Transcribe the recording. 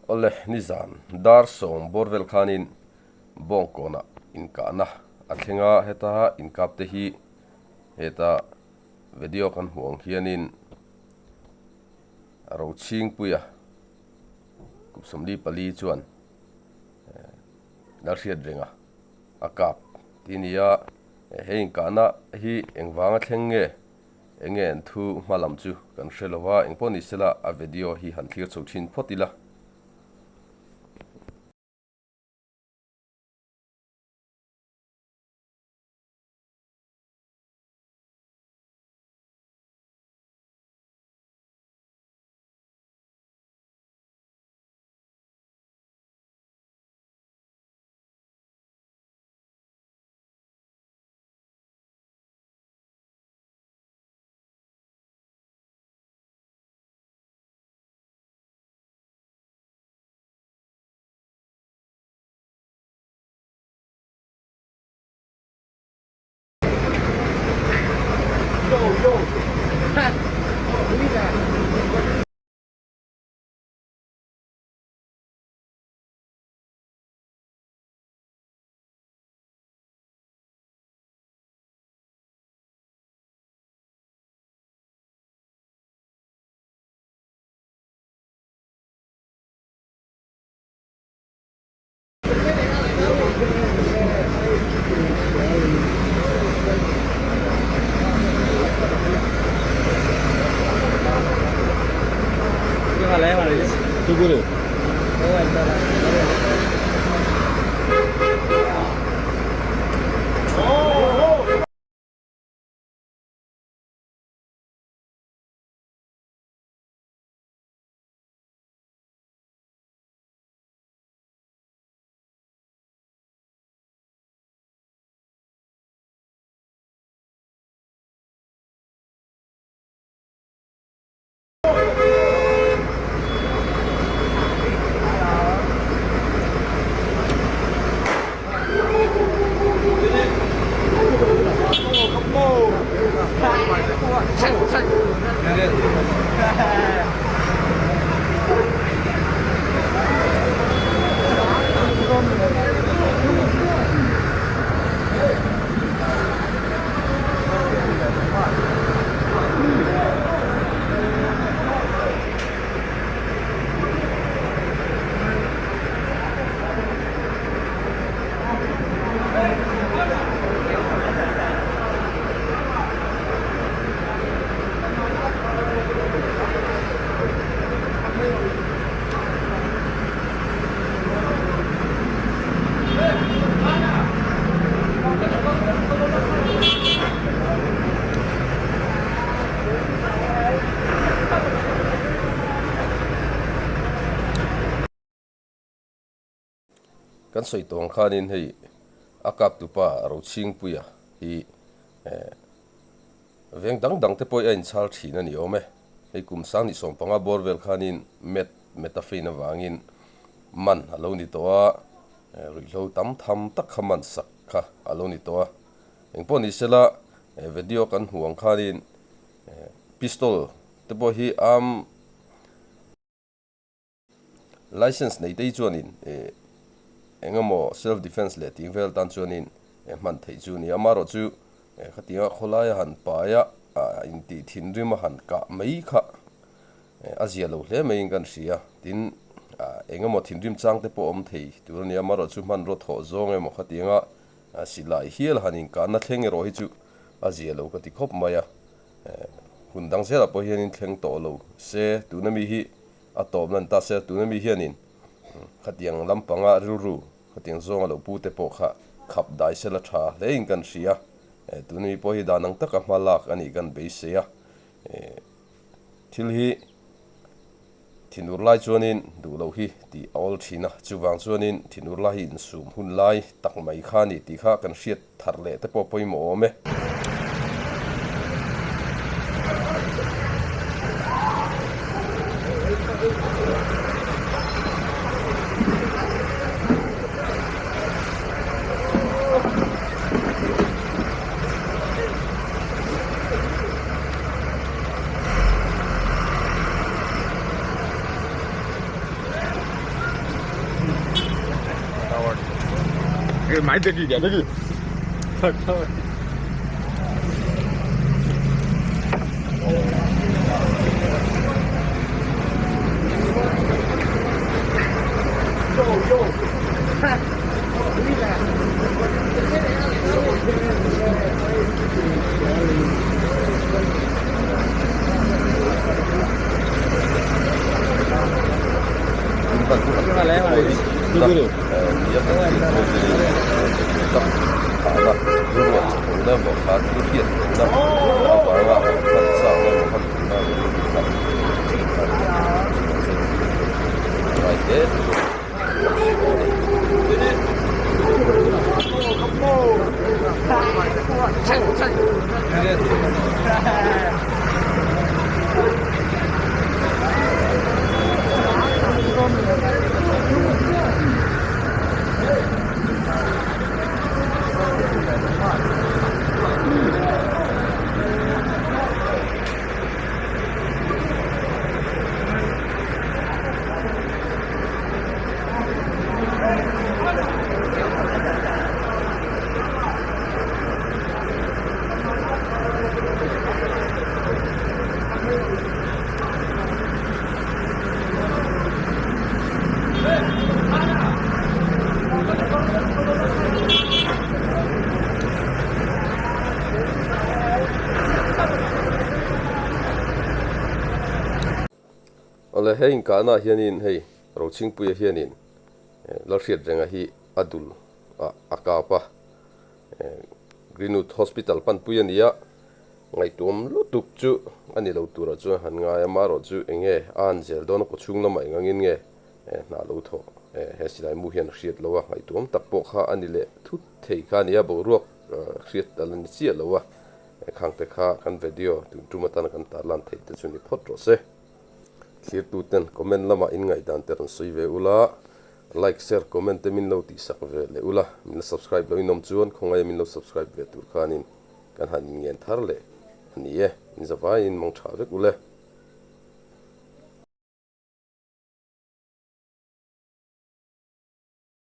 Awle, nizan dar sawm bawr vel khanin Bawngkawnah inkahna a thleng a, heta inkap te hi heta video kan hmuh ang hianin Rochhingpuia kum 44 chuan Lalhriat renga a kap tih a ni a, he inkahna hi engvanga thleng nge enge an thu hma lam chu kan hre lo a, engpawh ni sela a video hi han thlir chho thin phawt ila. Kan sawi tawng khanin hei a kaptupa Rochhingpuia hi veng dang dang te pawh a inchhal thin a ni awm e. Hei kum 2015 bawr vel khanin met metafein avangin man a lo ni tawh a, ruihhlo tam tham tak kha man sak kha a lo ni tawh a. Engpawh ni sela video kan hmuh ang khanin pistol te pawh hi arm License nei te hi chuanin eng emaw self defence leh tih vel tan chuanin hman theih chu a ni a, amaherawhchu khatianga khawlaia han paia intih thinrim a han kah mai kha a zia lo hle maiin kan hria. Tin, eng emaw thinrim chang te pawh awm thei tur a ni a, amaherawhchu hmanraw thawh zawng emaw khatianga silai hial han inkahna thleng erawh hi chu a zia lo ka ti khawp mai a, hun dang zelah pawh hianin thleng tawh lo se tuna mi hi A tawp nan ta se, tuna mi hianin khatiang lampanga rilru khatiang zawnga lo pu te pawh kha khap dai sela tha hlein kan hria. Tuna mi pawh hi dan ang taka hma lak a nih kan beisei a. Thil hi thinur lai chuanin duh loh hi tih a awl thin a, chuvang chuanin thinur lai hi insum hun lai tak mai kha a ni tih kha kan hriat thar leh te pawh pawimawh awm e. Nia kan hriat pawh hi engemaw tak thahna rilruah chakawhna emaw kha thil hriat lohna avanga hman chakna emaw hman duhna emaw rilru kha chin kha a ni chuvang chuan thil ngai hle tur a hria a ni. Awle hei inkahna ah hianin hei Rochhingpuia hianin Lalhriatrenga hi a dul ah a kap a Greenwood Hospital panpui a ni a. Ngaihtuam lutuk chu a ni lo turah chuan han ngai a, marawh chu eng nge a han zel dawn a, kawchhung lamah eng angin nge hna lo thawh he silai mu hian a hriat lo a, ngaihtuam tak pawh kha a ni leh thut thei kha a ni a, boruak hriat a la ni chiah lo a, khangte kha kan video tun tum atana kan tarlan theih te chu ni phawt rawh se. Thlirtuten comment lamah in ngaihdan te rawn sawi ve ula, like, share, comment te min lo tihsak ve leh ula, min la subscribe lo in awm chuan khawngaia min lo subscribe ve tur khanin Kan han inngen thar leh a ni e, in zavaiin mang tha vek u le.